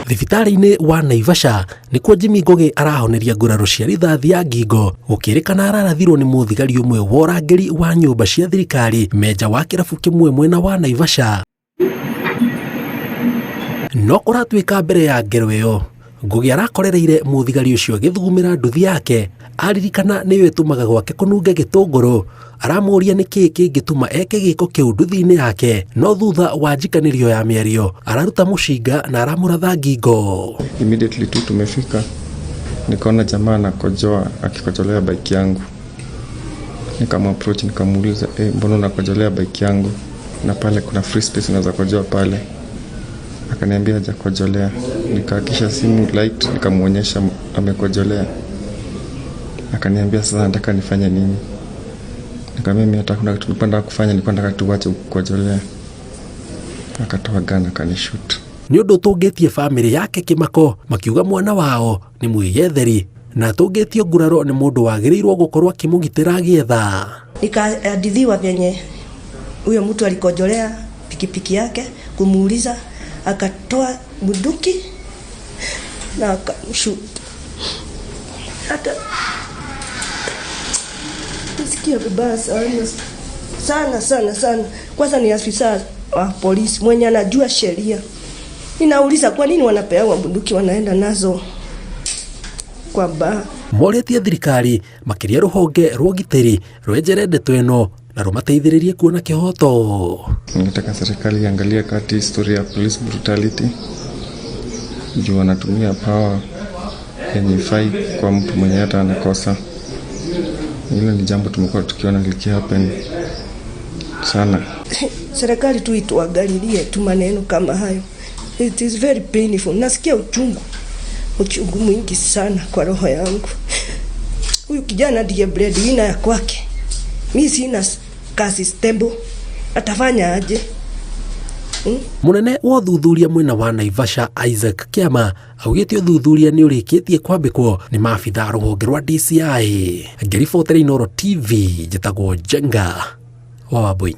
Thibitarĩ-inĩ wa Naivasha nĩkuo Jimmy Ngugi arahoneria nguraro cia rithathi ya ngingo, gũkĩrĩkana ararathirwo nĩ mũthigari ũmwe wa ũrangĩri wa nyũmba cia thirikari menja wa kĩrabu kĩmwe mwena wa Naivasha. No kũratuĩka mbere ya ngero ĩyo, Ngugi arakorereire mũthigari ũcio agĩthugumĩra nduthi yake, aririkana nĩyo ĩtũmaga gwake kũnunge gĩtũngũrũ, aramũria nĩ kĩĩ kĩngĩtũma eke gĩko kĩu nduthi-inĩ yake, no thutha wa njikanĩrio ya mĩario araruta mũcinga na aramũratha ngingo. Immediately tu tumefika, nikaona jamaa anakojoa akikojolea bike yangu. Nikamapproach nikamuuliza, eh, mbona unakojolea bike yangu? Na pale kuna free space unaweza kojoa pale. Akaniambia hajakojolea. Nikaakisha simu light nikamuonyesha amekojolea. Akaniambia sasa nataka nifanye nini? Nikamwambia mimi hata hakuna kitu nilikuwa nataka kufanya, nilikuwa nataka tu uache kukojolea. Akatoa gun akanishoot. Nĩ ũndũ ũtũngĩtie bamĩrĩ yake kĩmako, makiuga mwana wao nĩ mwĩyetheri na atũngĩtio nguraro nĩ mũndũ wagĩrĩirwo gũkorwo akĩmũgitĩra agĩetha. Nikahadithiwa vyenye huyo mtu alikojolea pikipiki yake, kumuuliza akatoa bunduki na akamshoot. Hata nisikia vibaya sana sana sana sana. Kwanza ni afisa wa polisi mwenye anajua sheria. Ninauliza kwa nini wanapewa bunduki wanaenda nazo kwa baa. Morĩtie thirikari makĩria rũhonge rwa ũgitĩri rwenjere ndeto ĩno na rũmateithĩrĩrie kuona kĩhoto. Ningetaka serikali iangalie kati historia ya police brutality juu wanatumia power yenye ifai kwa mtu mwenye hata anakosa. Hilo ni jambo tumekuwa tukiona likihappen sana. Serikali tu ituangalilie tu maneno kama hayo. It is very painful. Nasikia uchungu, uchungu mwingi sana kwa roho yangu. Huyu kijana ndiye breadwinner ya kwake. Mi sina kazi stable, atafanya aje? Mũnene wa ũthuthuria mwena wa Naivasha Isaac Kĩama augĩte ũthuthuria nĩ ũrĩkĩtie kwambĩkwo nĩ maabitha a rũhonge rwa DCI. Ngĩribotera Inooro TV, njĩtagwo Njenga wa Wambui.